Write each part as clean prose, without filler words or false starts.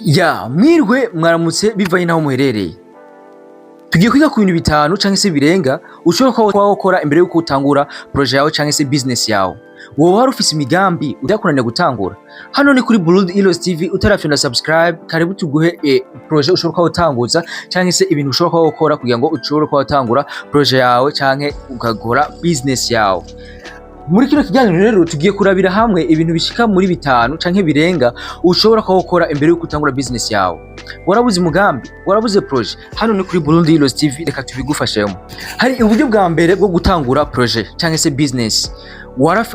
Ya mwirwe, mwaramutse, bivanye n'aho muherereye. Tugiye kwiga ku bintu bitanu canke se birenga ushobora kuba wakora imbere yuko utangura projet yawe canke se business yawe. Woba wari ufise imigambi udakunaniye gutangura? Hano ni kuri Burundi Heroes TV. Utarafyonda subscribe, karibu tuguhe projet ushobora kuba utanguza canke se ibintu ushobora kuba ukora kugira ngo ushobore kuba utangura projet yawe canke ukagora business yawe. Muri kino kiganiro rero tugiye kurabira hamwe ibintu bishika muri bitanu canke birenga ushobora kuba ukora imbere yuko utangura business yawe. Warabuze umugambi, warabuze projet? Hano ni kuri Burundi Heroes TV, reka tubigufashemo. Hari uburyo bwa mbere bwo gutangura projet canke se business.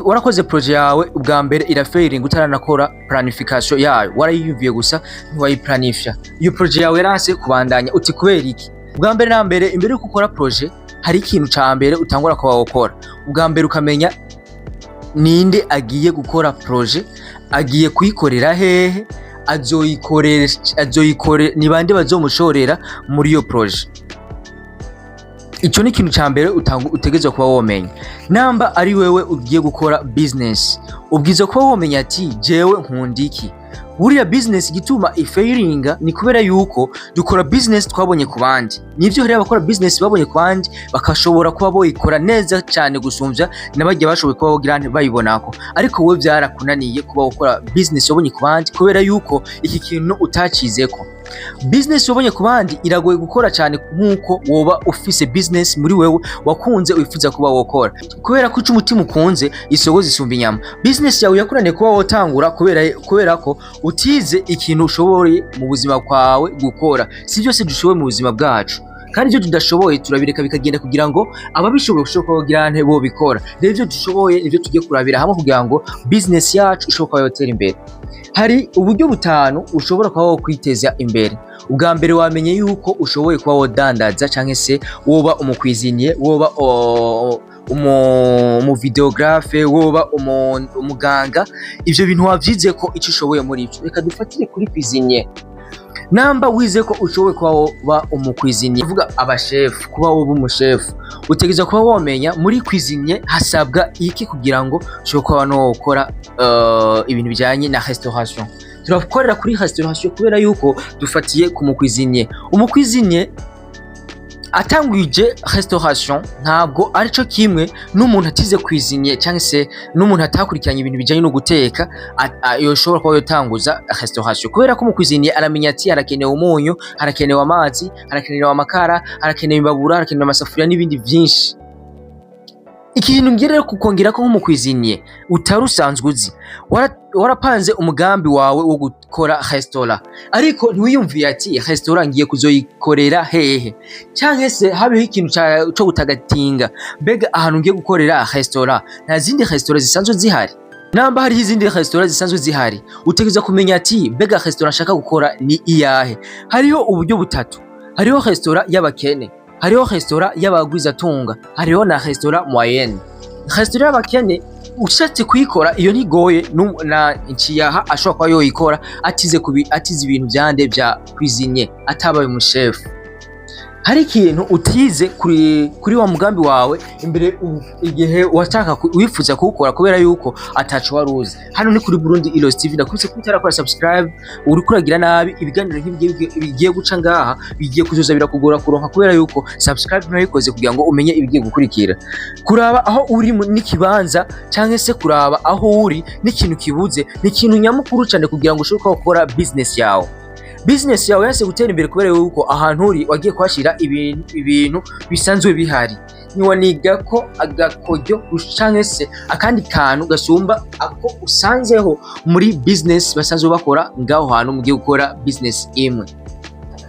Warakoze projet yawe ubwa mbere irafailing, utaranakora planification yayo, warayiyumviye gusa, ntiwayiplanifya. Iyo projet yawe yaranse kubandanya. Uti kubera iki? Ubwa mbere na mbere, imbere yuko ukora projet, hari ikintu ca mbere utangura kuba wokora. Ubwa mbere ukamenya ninde agiye gukora projet, agiye kuyikorera hehe, azoyikore ni bande bazomushorera muri iyo projet. Ico ni ikintu ca mbere utegerezwa kuba womenya. Namba ari wewe ugiye gukora business, ubwiza kuba womenya ati: "Jewe nkunda iki?" Buriya business igituma ifailinga ni kubera yuko dukora business twabonye ku bandi. Nivyo, hari abakora business babonye ku bandi bakashobora kuba boyikora neza cyane gusumvya n'abajya bashoboye kuba bogira bayibonako, ariko wowe byarakunaniye kuba ukora business wabonye ku bandi kubera yuko iki kintu utacizeko. Business wabonye ku bandi iragoye gukora cyane nk'uko woba ufise business muri wewe wakunze, wifuza kuba wokora, kubera ko ico umutima ukunze isogo zisumba inyama. Business yawe yakunaniye kuba wotangura kubera ko utize ikintu ushoboye mu buzima bwawe gukora. Si byose dushoboye mu buzima bwacu, kandi ibyo tudashoboye turabireka bikagenda kugira ngo ababishoboye bashobore kuba bagira nte bo bikora. Rero ibyo dushoboye nivyo tugiye kurabira hamwe kugira ngo business yacu ishobore kuba yotera imbere. Hari uburyo butanu ushobora kuba wokwiteza imbere. Ubwa mbere, wamenye yuko ushoboye kuba wodandaza canke se woba umucuisinier, woba umuvidéographe, woba umuganga. Ivyo bintu wavyize ko ico ushoboye muri ivyo. Reka dufatire kuri cuisinier. Namba wize ko ushoboye kuba woba umucuisinier, kuvuga abashefu, kuba woba umushefu, utegerezwa kuba womenya muri cuisinier hasabwa iki kugira ngo ushobore kuba no gukora ibintu bijanye na restauration. Turakorera kuri restauration kubera yuko dufatiye ku mucuisinier. Umucuisinier atangwije restauration ntabwo arico kimwe n'umuntu atize cuisinier cyangwa se n'umuntu atakurikiranye ibintu bijanye no guteka yoshobora kuba yotanguza restauration, kubera ko umucuisinier aramenya ati harakenewe umunyu, harakenewe amazi, harakenewe amakara, harakenewe imbabura, harakenewe amasafuriya n'ibindi vyinshi. Ikintu ngiye rero kukongera ko nk'umucuisinier utari usanzwe uzi, warapanze umugambi wawe wo gukora restaurant, ariko ntiwiyumviye ati: "Restaurant ngiye kuzoyikorera hehe?" Canke se habeho ikintu co gutagatinga: "Mbega ahantu ngiye gukorera restaurant nta zindi restaurant zisanzwe zihari?" Namba hariho izindi restaurant zisanzwe zihari, utegerezwa kumenya ati: "Mbega restaurant nshaka gukora ni iyahe?" Hariho uburyo butatu: hariho restaurant y'abakene, hariho restaurant y'abagwizatunga, hariho na restaurant moyenne. Restaurant y'abakene ushatse kuyikora, iyo ntigoye, na Nciyaha ashobora kuba yoyikora atize ibintu vyande vya cuisinier, atabaye umushefu. Hari ikintu utize kuri wa mugambi wawe imbere igihe washaka wifuza kuwukora, kubera yuko ataco wari uzi. Hano ni kuri Burundi Heroes TV. Ndakubise ko utarakora subscribe, uriko uragira nabi. Ibiganiro nk'ibi bigiye guca ngaha bigiye kuzoza birakugora kuronka, kubera yuko subscribe ntayikoze kugira ngo umenye ibigiye gukurikira. Kuraba aho uri n'ikibanza canke se kuraba aho uri n'ikintu kibuze ni ikintu nyamukuru cyane kugira ngo ushobore gukora business yawe. Business yawe yase gutera imbere kubera yuko ahantu uri wagiye kuhashira ibintu bisanzwe bihari, ntiwaniga ko agakoryo canke se akandi kantu gasumba ako usanzeho muri business basanzwe bakora ngaho hantu mugiye gukora business imwe.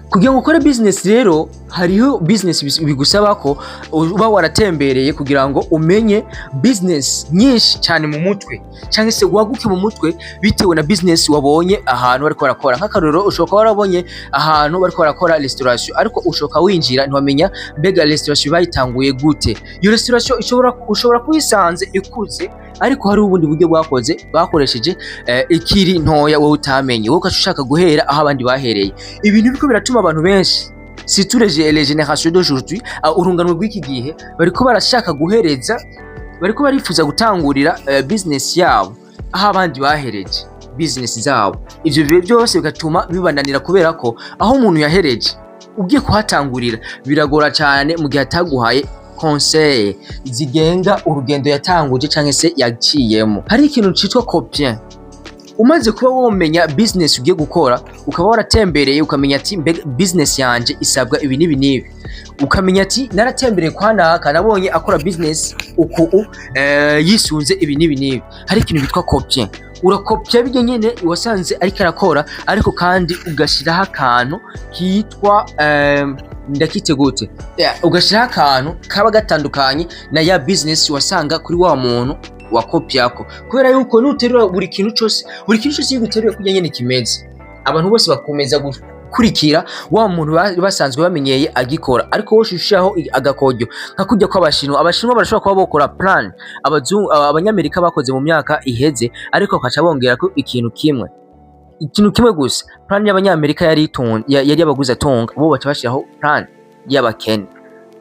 Kugira ngo ukore business rero, hariho business bigusaba ko uba waratembereye kugira ngo umenye business nyinshi cyane mu mutwe, cyangwa se waguke mu mutwe bitewe na business wabonye ahantu bariko barakora. Nk'akarorero, ushobora kuba warabonye ahantu bariko barakora restauration, ariko ushoka winjira ntiwamenya mbega restauration bayitanguye gute. Iyo restauration ushobora kuyisanze ikuze, ariko hari ubundi buryo bwakoze bakoresheje ikiri ntoya wowe utamenye. Wowe ugaca ushaka guhera aho abandi bahereye. Ibintu biriko biratuma abantu benshi, surtout les générations d'aujourd'hui, urungano rw'iki gihe, bariko barashaka guhereza, bariko barifuza gutangurira business yabo aho abandi bahereje. business zabo. Ivyo bihe byose bigatuma bibananira, kubera ko aho umuntu yahereje ugiye kuhatangurira biragora cyane, mu gihe ataguhaye conseil zigenga urugendo yatanguje canke se yaciyemo. Hari ikintu citwa copier. Umaze kuba womenya business ugiye gukora, ukaba waratembereye, ukamenya ati: "Mbega business yanje isabwa ibi n'ibi n'ibi", ukamenya ati: "Naratembereye kwa naka, nabonye akora business uku yisunze ibi n'ibi n'ibi." Hari ikintu bitwa copier. Urakopya bijya nyene wasanze ariko arakora, ariko kandi ugashiraho akantu kitwa ndakite gute? Yeah, ugashiraho akantu kaba gatandukanye na ya business wasanga kuri wa muntu wakopyako, kubera yuko nuterura buri kintu cose, buri kintu cose iyo uteruye kurya nyene kimeze, abantu bose bakomeza gukurikira wa muntu basanzwe bamenyeye agikora. Ariko wowe ushushaho agakoryo nka kurya kw'Abashinwa. Abashinwa barashobora kuba bokora plan abazungu, Abanyamerika bakoze mu myaka iheze, ariko bakaca bongera ko ikintu kimwe, ikintu kimwe gusa. Plan y'Abanyamerika yari y'abaguzi atunga, bo baca bashiraho plan y'abakene.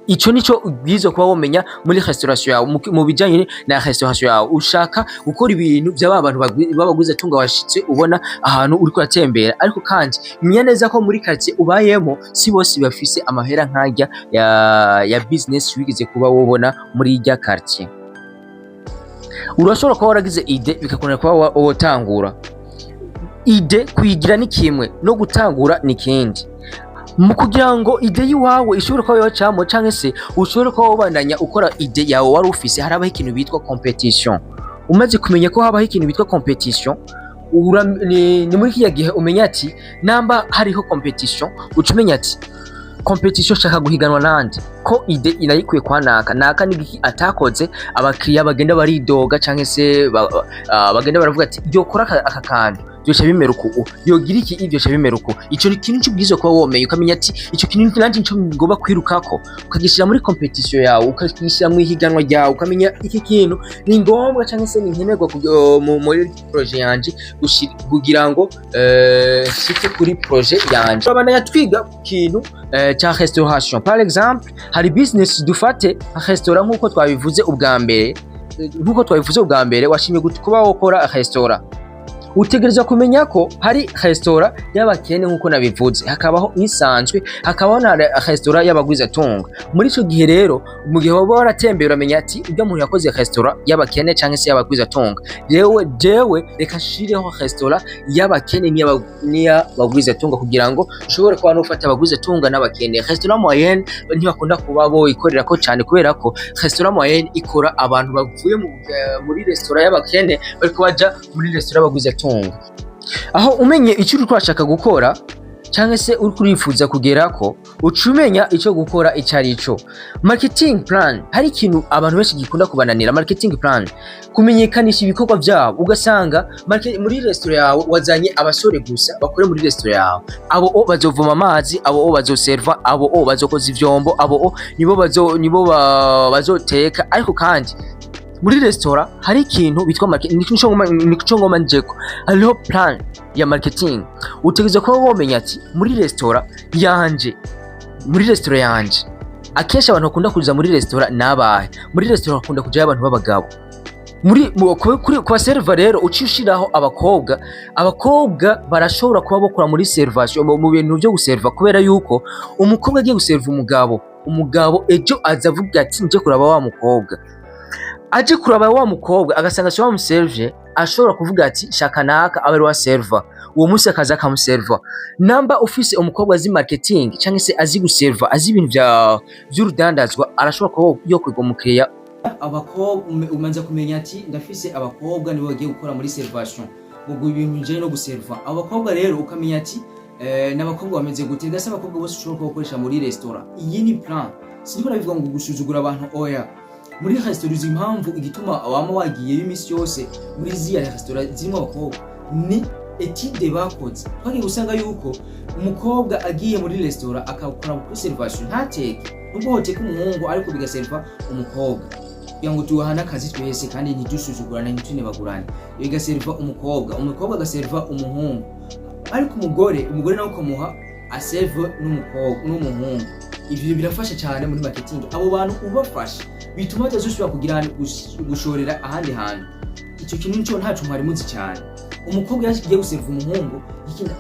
Ico nico ubwirizwa kuba womenya muri restauration yawe. Mu bijanye na restauration yawe, ushaka gukora ibintu vya bantu b'abaguzi atunga washitse ubona ahantu uriko uratembera. Ariko kandi menya neza ko muri quartier ubayemo si bose bafise amahera nk'arya ya business wigeze kuba wobona muri irya quartier. Urashobora kuba waragize idée, bikakunanira kuba wotangura. Idée kuyigira ni kimwe, no gutangura ni kindi. Mu kugira ngo idée y'iwawe ishobore kuba yocamo, canke se ushobore kuba wobandanya ukora idée yawe wari ufise, harabaho ikintu bitwa competition. Umaze kumenya ko habaho ikintu bitwa competition, ni muri kiriya gihe umenya ati namba hariho competition, uca umenya ati: "Competition, shaka guhiganwa nande? Ko idée inayikuye kwa naka naka, n'igiki atakoze abakiriya bagenda baridoga, canke se bagenda baravuga ati yokora aka kantu byoca bimera uku, yogira iki ibyoca bimera uku?" Ico ni ikintu c'ubwirizwa kuba womenya, ukamenya ati: "Ico kintu nanje nico ngomba kwirukako", ukagishyira muri competition yawe, ukagishyira mu ihiganwa ryawe, ukamenya iki kintu ni ngombwa canke se ni nkenerwa muri projet yanje kugira ngo nshike kuri projet yanje. Turabandanya twiga ku kintu ca restauration. Par exemple, hari business, dufate nka restaurant nk'uko twabivuze ubwa mbere. Nk'uko twabivuze ubwa mbere, washimye kuba wokora restaurant, utegerezwa kumenya ko hari restaurant y'abakene nk'uko nabivuze, hakabaho isanzwe, hakabaho na restaurant y'abagwizatunga. Muri ico gihe rero, mu gihe waba waratembeye, uramenya ati: "Urya muntu yakoze restaurant y'abakene canke se y'abagwizatunga, jewe reka nshireho restaurant y'abakene n'iy'abagwizatunga, kugira ngo ushobore kuba nufata abagwizatunga n'abakene." Restaurant moyenne ntibakunda kuba boyikorera ko cane, kubera ko restaurant moyenne ikora abantu bavuye muri restaurant y'abakene bariko baja muri restaurant y'abagwizatunga. Aho umenye icyo uriko urashaka gukora canke se uriko urifuza kugerako, uca umenya ico gukora ico ari cyo. Marketing plan, hari ikintu abantu benshi gikunda kubananira, marketing plan, kumenyekanisha ibikorwa vyabo. Ugasanga muri restaurant yawe wazanye abasore gusa bakore muri restaurant yawe. Abo o bazovoma amazi, abo o bazoserva, abo o bazokoza ivyombo, abo o nibo bazoteka. Ariko kandi muri restaurant hari ikintu bitwa marketing. Nico ngoma njeko, hariho plan ya marketing. Utegerezwa kuba womenya ati: "Muri restaurant yanje, muri restaurant yanje akenshi abantu bakunda kuza muri restaurant nabahe?" Muri restaurant bakunda kujayo abantu b'abagabo. Muri kuri kwa serva rero uciye ushiraho abakobwa. Abakobwa barashobora kuba bakora muri servation, mu bintu byo guserva, kubera yuko umukobwa agiye guserva umugabo, umugabo ejo aza avuga ati: "Nje kuraba wa mukobwa." Aje kuraba wa mukobwa, agasanga si wamuservye, ashobora kuvuga ati: "Shaka naka abe ari wa serva uwo munsi", akaza akamuserva. Namba ufise umukobwa azi marketing cyangwa se azi guserva, azi ibintu vya vy'urudandazwa, arashobora kuba yokwigwa umukiriya. Abakobwa, umanza kumenya ati: "Ndafise abakobwa, nibo bagiye gukora muri servation, mu ibintu bijanye no guserva." Abo bakobwa rero ukamenya ati n'abakobwa bameze gute? Ndetse abakobwa bose ushobora kubakoresha muri restaurant. Iyi ni plan, siniko nabivuga ngo gusuzugura abantu, oya. Muri restaurant, uzi impamvu igituma wama wagiyeyo iminsi yose muri ziriya restaurant zirimo abakobwa? Ni étude bakoze. Twagiye gusanga yuko umukobwa agiye muri restaurant akakora kuri servation, ntateke, nubwo hoteka umuhungu, ariko bigaserva umukobwa, kugira ngo tuhane akazi twese kandi ntidusuzugurane, ntitunebagurane. Bigaserva umukobwa, umukobwa agaserva umuhungu. Ariko umugore nawe ukamuha aserve n'umukobwa n'umuhungu. Ivyo birafasha cyane muri marketing. Abo bantu ubafasha bituma batazosubira kugira gushorera ahandi hantu. Icyo kintu nico ntaco mwari muzi cyane. Umukobwa yagiye guserva umuhungu.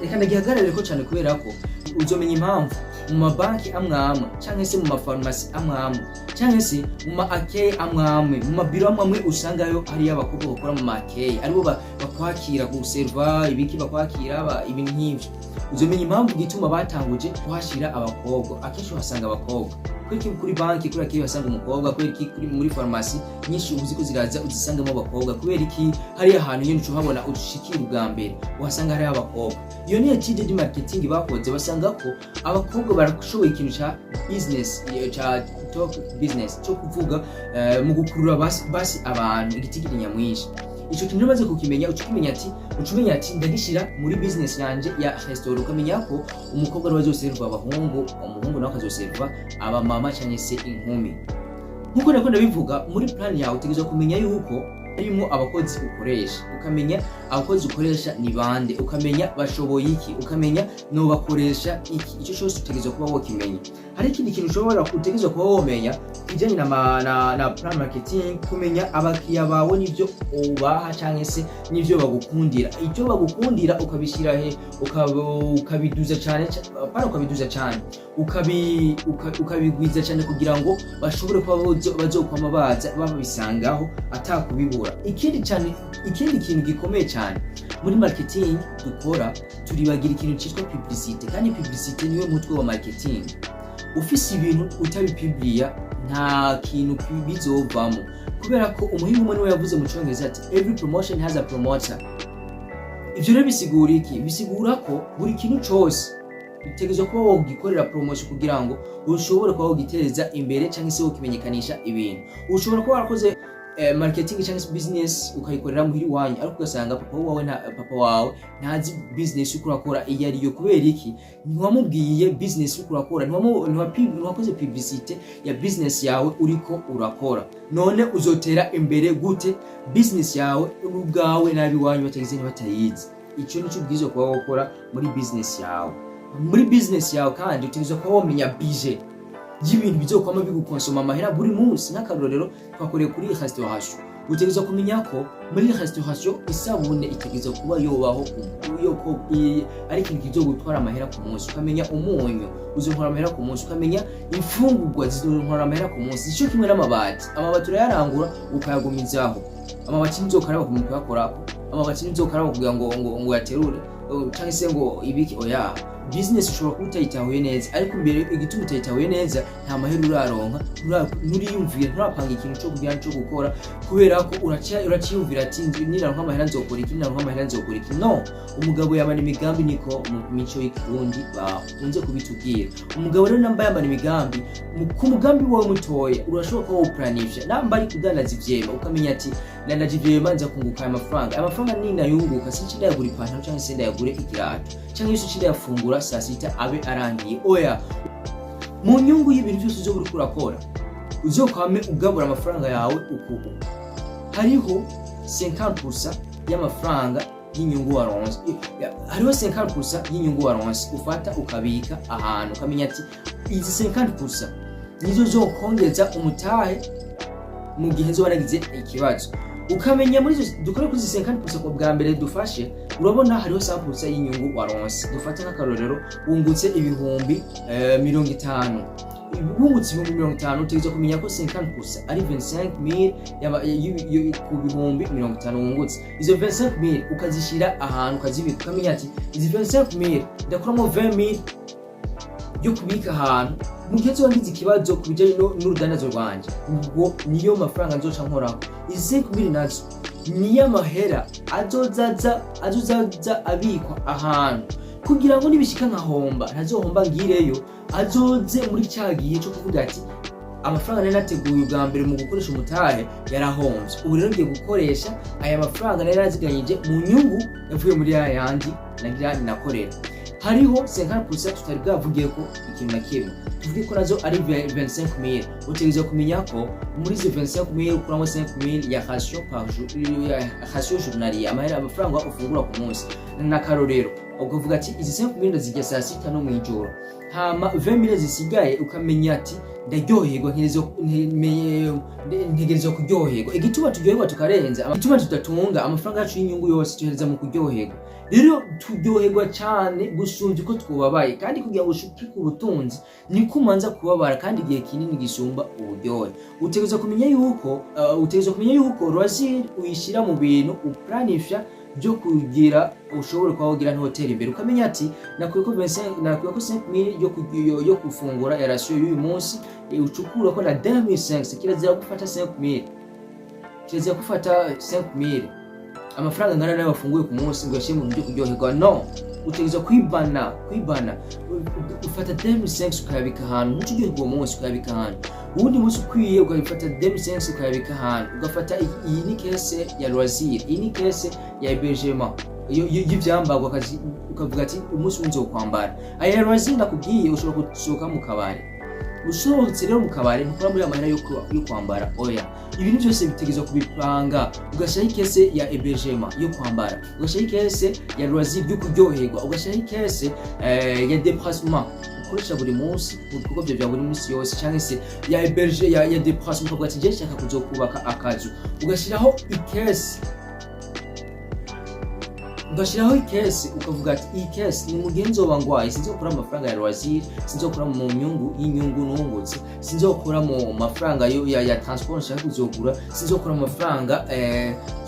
Reka ndagihagarare ko cyane, kubera ko uzomenya impamvu mu mabanki amwe amwe, canke se mu mafarumasi amwe amwe, canke se mu ma accueil amwe amwe, mu mabiro amwe amwe, usangayo hariyo abakobwa bakora mu ma accueil, aribo bakwakira, guserva ibiki, bakwakira ibintu nk'ivyo. Uzomenya impamvu gituma batanguje kuhashira abakobwa. Akenshi uhasanga abakobwa. Kubera iki kuri banki, kubera iki uhasanga umukobwa? Kubera iki kuri muri farumasi nyinshi uzi ko ziraza uzisangamo abakobwa? Kubera iki hariya hantu nyine uca uhabona, ushikira ubwa mbere, uhasanga hariho abakobwa? Iyo niyo étude de marketing bakoze, basanga ko abakobwa barashoboye ikintu ca business, ca talk business, cyo kuvuga, mu gukurura basi abantu, igitigiri nyamwinshi. Ico kintu umaze kukimenya, uca ukimenya ati, uca umenya ati ndagishira muri business yanje ya restaurant. Ukamenya ko umukobwa ariwe azoserva abahungu, umuhungu nawe akazoserva abamama canke se inkumi. Nkuko nako ndabivuga, muri plan yawe utegerezwa kumenya yuko harimo abakozi ukoresha, ukamenya abakozi ukoresha ni bande, ukamenya bashoboye iki, ukamenya nobakoresha iki. Icyo cyose utegerezwa kuba wokimenya. Hari ikindi kintu ushobora utegerezwa kuba womenya kijanye na plan marketing: kumenya abakiriya bawe n'ivyo ubaha canke se n'ivyo bagukundira. Icyo bagukundira ukabishyira he, ukabiduza cyane, pana ukabiduza cyane, ukabigwiza cyane, kugira ngo bashobore kuba bazokwama baza babisangaho atakubibura. Ikindi cyane, ikindi kintu gikomeye cyane muri marketing dukora, turibagira ikintu cyitwa publicité, kandi publicité niwe mutwe wa marketing. Ufise ibintu utabipubliya, nta kintu bizovamo, kubera ko umuhinga umwe niwe yavuze mu Cyongereza ati: "Every promotion has a promoter." Ivyo rero bisigura iki? Bisigura ko buri kintu cose utegerezwa kuba wogikorera promotion kugira ngo ushobore kuba wogiteza imbere cyangwa se wokimenyekanisha ibintu. Ushobora kuba warakoze marketing cyangwa se business, ukayikorera muhira iwanyu, ariko ugasanga papa wawe nta, papa wawe ntazi business uriko urakora iyo ariyo. Kubera iki? Ntiwamubwiye business uriko urakora, ntiwakoze publicité ya business yawe uriko urakora. None uzotera imbere gute business yawe ubwawe n'abiwanyu batagize batayizi? Icyo nicyo ubwirizwa kuba wakora muri business yawe. Muri business yawe kandi utegerezwa kuba wamenya budget y'ibintu bizokwama bigukonsoma amahera buri munsi. Nk'akarorero, twakoreye kuri restauration. Utegerezwa kumenya ko muri restauration isabune itegerezwa kuba yobaho, yoko ari ikintu kizogutwara amahera ku munsi, ukamenya umunyu uzontwara amahera ku munsi, ukamenya imfungurwa zizontwara amahera ku munsi. Ico kimwe n'amabati. Amabati urayarangura ukayagumizaho. Amabati ntizokaraba ku kuyakorako, amabati ntizokaraba kugira ngo yaterure canke se ngo ibiki. Oya, business ushobora kuba utayitahuye neza, ariko mbere igituma utayitahuye neza, nta mahera uraronka, nturiyumvira, nturapanga ikintu cyo kugira cyo gukora, kubera ko uraciyumvira ati ninaronka amahera nzokora iki, ninaronka amahera nzokora iki. No umugabo yamana imigambi, niko mu mico y'Ikirundi bakunze kubitubwira. Umugabo rero namba yamana imigambi, ku mugambi wawe mutoya urashobora kuba woplanifya. Namba ari kudandaza ivyema, ukamenya ati ndandaje ivyema, nza kunguka aya mafaranga. Aya mafaranga ninayunguka, sinci ndayagura ipantaro cyangwa se ndayagure ikirato cyangwa se ndayafungura saa sita abe arangiye. Oya, mu nyungu y'ibintu byose uzoba uriko urakora, uzokwame ugabura amafaranga yawe uku: hariho 50% y'amafaranga y'inyungu waronse, hariho 50% y'inyungu waronse ufata ukabika ahantu, ukamenya ati izi 50% nizo zokongeza umutahe mu gihe nzoba nagize ikibazo. Ukamenya muri izo, dukore kuri izi 50% ku bwa mbere dufashe. Urabona hariho 100% y'inyungu waronse. Dufate nk'akarorero, wungutse ibihumbi 50. Wungutse ibihumbi 50, utegerezwa kumenya ko 50% ari 25,000 ku bihumbi 50 wungutse. Izo 25,000 ukazishyira ahantu, ukazibika, ukamenya ati izi 25,000 ndakuramo 20,000 yo kubika ahantu mu gihe nzoba ngize ikibazo ku bijyanye n'urudandazo rwanje, ubwo niyo mafaranga nzoca nkoraho. Izi 5,000 nazo niyo amahera azozaza abikwa ahantu kugira ngo nibishika nkahomba, ntazohomba ngireyo, azoze muri cya gihe cyo kuvuga ati amafaranga nari nateguye ubwa mbere mu gukoresha umutahe yarahomvye, ubu rero ngiye gukoresha aya mafaranga nari naraziganyije mu nyungu yavuye muri ya yandi nagira nakorera. Hariho 50% tutari bwavugiye ko ikintu na kimwe, tuvuge ko nazo ari 25,000. Utegerezwa kumenya ko muri izo 25,000 ukuramo 5,000 ya ration par jour, ya ration journalière, amahera, amafaranga ufungura ku munsi. N'akarorero Ukavuga ati izi 5000 ndazirya saa sita no mw'ijoro, hama 20 000 zisigaye ukamenya ati ndaryoherwa, ntegerezwa kuryoherwa. Igituma turyoherwa tukarenza, igituma tudatunga amafaranga yacu y'inyungu yose tuhereza mu kuryoherwa. Rero turyoherwa cyane gusumvya uko twubabaye, kandi kugira ngo ushike ku butunzi niko umanza kubabara kandi igihe kinini gisumba uburyohe. Utegerezwa kumenya yuko loisir uyishyira mu bintu uplanifya byo kugira ushobore kuba wogira ntotera imbere. Ukamenya ati nakuyeko 25, nakuyeko 5000 yo gufungura ya ration y'uyu munsi, ucukura ko na 2500. Kirazira gufata 5000, kirazira gufata 5000, amafaranga angana nayo wafunguye ku munsi, ngo yashyire mu bintu byo kuryoherwa. No utegerezwa kwibana, ufata 2500 ukayabika ahantu, ntuce uryoherwa uwo munsi, ukayabika ahantu. Uwundi munsi ukwiye ukabifata 2500 ukayabika ahantu, ugafata iyi ni caisse ya loisir, iyi ni caisse ya hébergement y'ivyambarwa, ukavuga ati umunsi umwe nzokwambara aya loisir. Nakubwiye, ushobora gusohoka mu kabari. Usohotse rero mu kabari, ntukora muri amahera yo kwambara, oya. Ibintu byose bitegerezwa kubipanga, ugashyiraho icaisse ya hébergement yo kwambara, ugashyiraho icaisse ya loisir yo kuryoherwa, ugashyiraho icaisse ya déplacement ukoresha buri munsi mu bikorwa byawe bya buri munsi yose, cyangwa se ya héberge ya déplacement, ukavuga ati je nshaka kuzokubaka akazu, ugashyiraho icaisse, ukavuga ati iyi caisse ni mu gihe nzoba ngwaye, sinzokura amafaranga ya loisir, sinzokura mu nyungu y'inyungu nungutse, sinzokura mu mafaranga ya transport nshaka kuzogura, sinzokura mu mafaranga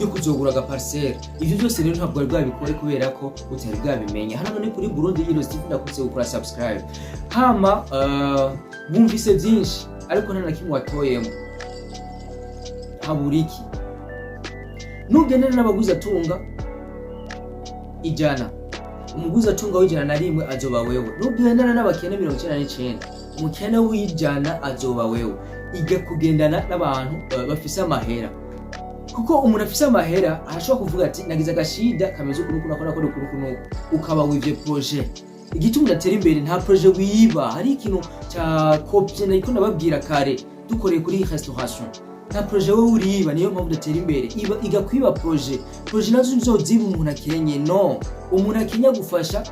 yo kuzogura agaparcelle. Ivyo byose rero ntabwo wari bwabikore kubera ko utari bwabimenya. Hano ni kuri Burundi Heroes TV. Ndakutse gukora subscribe. Hama wumvise byinshi ariko nta na kimwe watoyemo. Habura iki? Nugendana n'abaguzi atunga 100, umuguzi atunga w'101 azoba wewe. Nugendana n'abakene 99, umukene w'100 azoba wewe. Iga kugendana n'abantu bafise amahera, kuko umuntu afise amahera arashobora kuvuga ati nagize agashida kameze uku n'uku, nakora nakora uku n'uku n'uku, ukaba wivye projet. Igituma udatera imbere, nta projet wiba. Hari ikintu ca copier nariko ndababwira kare dukoreye kuri restauration. Nta projet wowe uriba, niyo mpamvu udatera imbere. Iba iga kwiba projet. Projet nazo nzoziba umuntu akenye. No umuntu akenye agufasha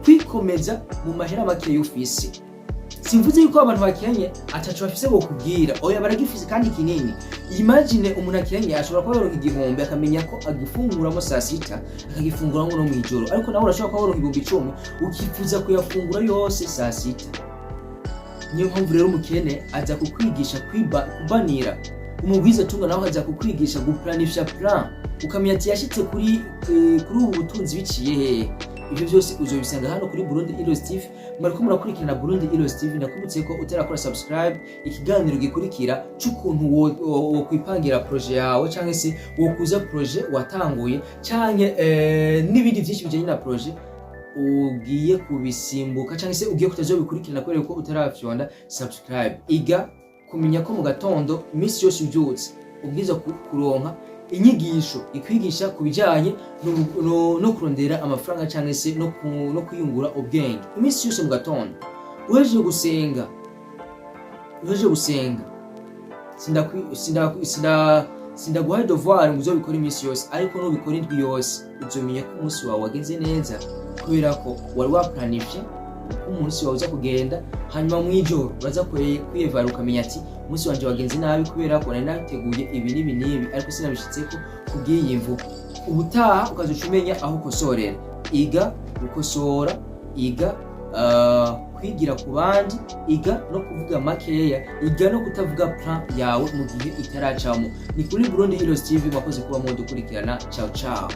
kwikomeza mu mahera makeya ufise. Simvuze yuko abantu bakenye ataco bafise bokubwira, oya, baragifise kandi kinini. Imagine umuntu akenye ashobora kuba yoronka 1000, akamenya ko agifunguramo saa sita, akagifunguramo no mw'ijoro, ariko nawe urashobora kuba woronka 10.000, ukifuza kuyafungura yose saa sita. Niyo mpamvu rero umukene aza kukwigisha kwiba, kubanira. Umugwiza atunga nawe aza kukwigisha guplanifya plan, ukamenya ati yashitse kuri ubu butunzi biciye hehe. Ivyo byose uzobisanga hano kuri Burundi Heroes TV. Mwariko murakurikirana Burundi Heroes TV. Ndakubutse ko utarakora subscribe, ikiganiro gikurikira c'ukuntu wo kwipangira projet yawe, canke se wokuza projet watanguye, canke n'ibindi vyinshi bijanye na projet, ugiye kubisimbuka canke se ugiye kutazobikurikirana kubera ko utarafyonda subscribe. Iga kumenya ko mu gatondo iminsi yose uvyutse ubwiza kuronka inyigisho ikwigisha ku bijanye no kurondera amafaranga, cyangwa se no kwiyungura ubwenge. Iminsi yose mu gatondo uhejeje gusenga, sindaguhaye devoir ngo uzobikore iminsi yose, ariko nubikora indwi yose uzomenya ko umunsi wawe wagenze neza, kubera ko wari waplanifye uko umunsi wawe uza kugenda. Hanyuma mw'ijoro uraza kwiyevara, ukamenya ati umunsi wanje wagenze nabi kubera ko nari nateguye ibi n'ibi n'ibi, ariko sinabishitseko kubw'iyi mvu. Ubutaha ukazoca umenya aho ukosorera. Iga gukosora, iga kwigira ku bandi, iga no kuvuga makeya, iga no kutavuga plan yawe mu gihe itaracamo. Ni kuri Burundi Heroes TV. Mwakoze kuba mudukurikirana. Ciao ciao.